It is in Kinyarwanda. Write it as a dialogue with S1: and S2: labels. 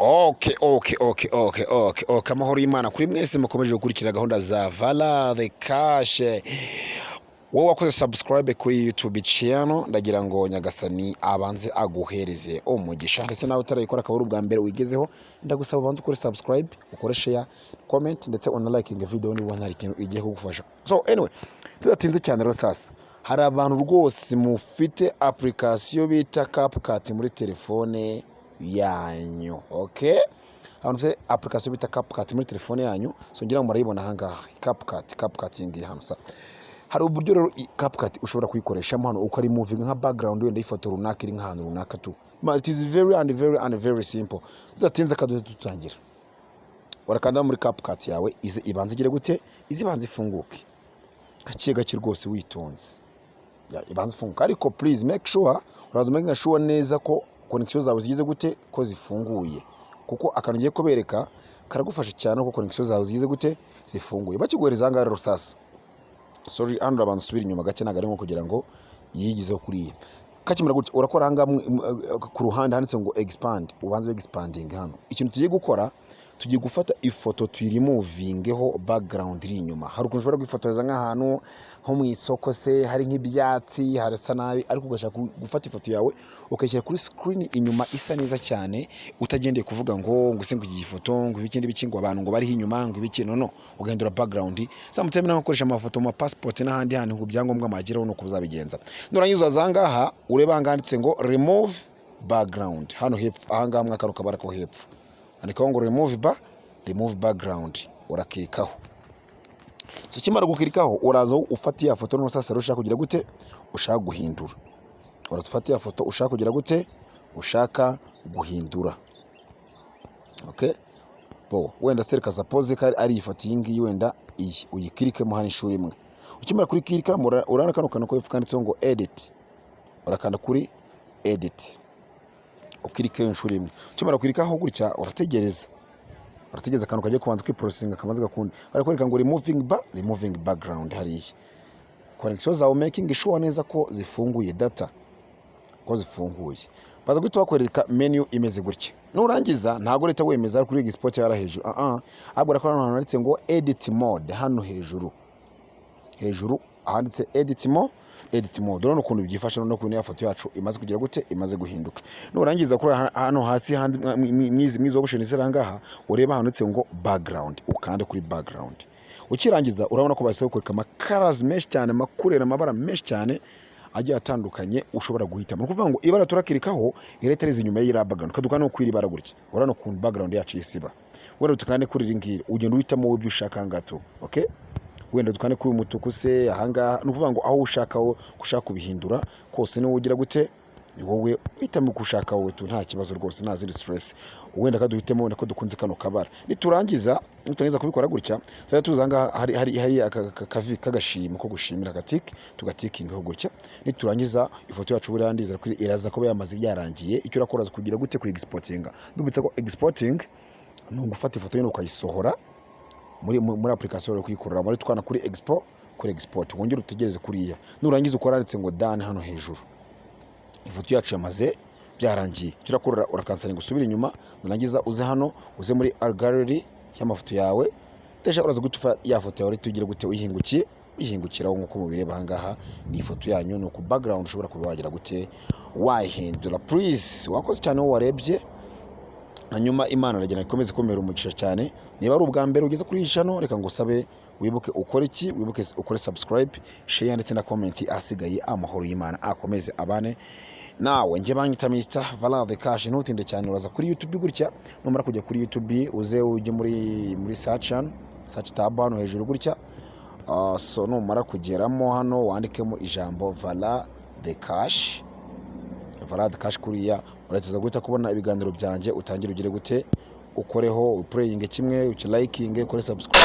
S1: Okay. Amahoro y'Imana kuri mwese mukomeje gukurikira gahunda za Valade Cash. Wowe wakoze subscribe kuri YouTube channel, ndagira ngo Nyagasani abanze aguhereze umugisha, ndetse nawe utarayikora akaba ari ubwa mbere wigezeho, ndagusaba ubanze ukore subscribe, ukore share, comment, ndetse unalikinge video niba ubona hari ikintu igiye kugufasha. So anyway, tudatinze cyane rero, sasa hari abantu rwose mufite application bita CapCut muri telefone yanyu, okay? Abantu mufite application bita CapCut muri telefone yanyu, so ngira ngo murayibona aha ngaha, CapCut, CapCut iyi ngiyi hano. Sa hari uburyo rero CapCut ushobora kuyikoreshamo hano ukari moving nka background wenda y'ifoto runaka iri nk'ahantu runaka tu. Man, it is very and very and very simple. Tudatinze kaduhe dutangira. Urakanda muri CapCut yawe, ize ibanze igire gute? Ize ibanze ifunguke gake gake rwose witonze. Ya, ibanze ifunguke, ariko please make sure, uraza make sure neza ko connection zawe zigize gute? Ko zifunguye, kuko akantu ngiye kubereka karagufasha cyane ko connection zawe zigize gute? Zifunguye. Bakiguhereza aha ngaha rero sasa, sorry, hano urabanza usubira inyuma gake, ntabwo ari nko kugira ngo yigizeho kuriya. Kakimara gutya, urakora aha ngaha ku ruhande handitse ngo expand, ubanze expanding hano. Ikintu tugiye gukora, tugiye gufata ifoto tuyirimuvingeho background iri inyuma. Hari ukuntu ushobora kwifotoreza nk'ahantu nko mu isoko se hari nk'ibyatsi harasa nabi, ariko ugashaka gufata ifoto yawe ukayishyira kuri screen inyuma isa neza cyane, utagendeye kuvuga ngo se ngo iyi foto ngo ibiki n'ibiki, ngo abantu ngo bariho inyuma, ngo ibiki. No, ugahindura background. Sometimes naho gukoresha amafoto mu ma passport n'ahandi hantu ku byangombwa mwageraho, nuko uzabigenza. Nurangiza uzaza aha ngaha, urebe aha ngaha handitse ngo remove background, hano hepfo aha ngaha mwakano kabara ko hepfo andikaho ngo remove background, urakirikaho. So ukimara gukirikaho, uraza ufata ya foto noneho sasa rero ushaka kugira gute? Ushaka guhindura. Uraza ufata ya foto ushaka kugira gute? Ushaka guhindura, okay? Bo wenda se reka suppose ko ari iyi foto iyi ngiyi, wenda iyi, uyikirikemo hano inshuro imwe. Ukimara kurikirikamo, urabona kano kantu ko hepfo kanditseho ngo edit, urakanda kuri edit, ukirikeho inshuro imwe. Ukimara kurikaho gutya, urategereza akantu kagiye kubanza kwiprocessinga, kabanza gakunda. Barakwereka ngo removing background hariya. Connection zawe making sure neza ko zifunguye, data ko zifunguye. Baza guhita bakwereka menu imeze gutya. Nurangiza ntabwo leta wemeza kuri export yara hejuru, ah ah, ahubwo urakora hano handitse ngo edit mode, hano hejuru, hejuru ahanditse edit mode. Urabona ukuntu byifashe no kuntu ya foto yacu imaze kugira gute? Imaze guhinduka. Nurangiza kuri hano hasi handi mwizi option ziri aha ngaha, ureba handitse ngo background, ukande kuri background. Ukirangiza urabona ko bahise bakwereka ama colors menshi cyane, amakurera, amabara menshi cyane agiye atandukanye ushobora guhitamo. Ni ukuvuga ngo ibara turakirikaho irahita riza inyuma y'iriya background. Kaduka no kwiri ibara gutya, urabona ukuntu background yacu isiba. Wenda tukande kuri iri ngiri, ugenda uhitamo wowe ibyo ushaka ngato, okay? Wenda dukande kuri uyu mutuku se ahangaha. Ni ukuvuga ngo aho ushaka, wo ushaka kubihindura kose niwowe ugira gute? Ni wowe uhitamo uko ushaka wowe tu, nta kibazo rwose, nta zindi stress. Wenda kaduhitemo, wenda ko dukunze kano kabara. Niturangiza kubikora gutya, tujya tuza ahangaha hari aka kavi k'agashimo ko gushimira, agatiki tugatikingaho gutya. Niturangiza ifoto yacu buriya ndizera ko iraza kuba yamaze yarangiye. Icyo urakora kugira gute? Ku exportinga. Ndubitse ko exporting ni ugufata ifoto nyine ukayisohora muri application yawe kuyikorera muri twana kuri export, wongere utegereze kuriya. Nurangiza ukora handitse ngo done hano hejuru. Ifoto yacu yamaze byarangiye. Icyo urakorera, urakansaringa usubire inyuma. Nurangiza uze hano, uze muri gallery y'amafoto yawe. Déjà uraza guhita ufata ya foto yawe tugire gute? Uyihingukiye, uyihingukiraho nk'uko mubireba aha ngaha. Ni ifoto yanyu, ni uku background ushobora kuba wagira gute? Wayihindura. Please, wakoze cyane wowe warebye. Hanyuma Imana iragenda ikomeze ikomera umugisha cyane. Niba ari ubwa mbere ugeze kuri iyi channel, reka ngusabe wibuke ukore iki? Wibuke ukore subscribe, share ndetse na comment. Ahasigaye amahoro y'Imana akomeze abane nawe. Njye banyita Mr Valade Cash. Ntutinde cyane, uraza kuri YouTube gutya. Numara kujya kuri YouTube, uze ujye muri search hano, search tab hano hejuru gutya. So numara kugeramo hano, wandikemo ijambo Valade Cash, Valade Cash kuriya, urahita guhita kubona ibiganiro byanjye. Utangire ugire gute? Ukoreho uplayinge kimwe, ukilikinge, ukore subscribe.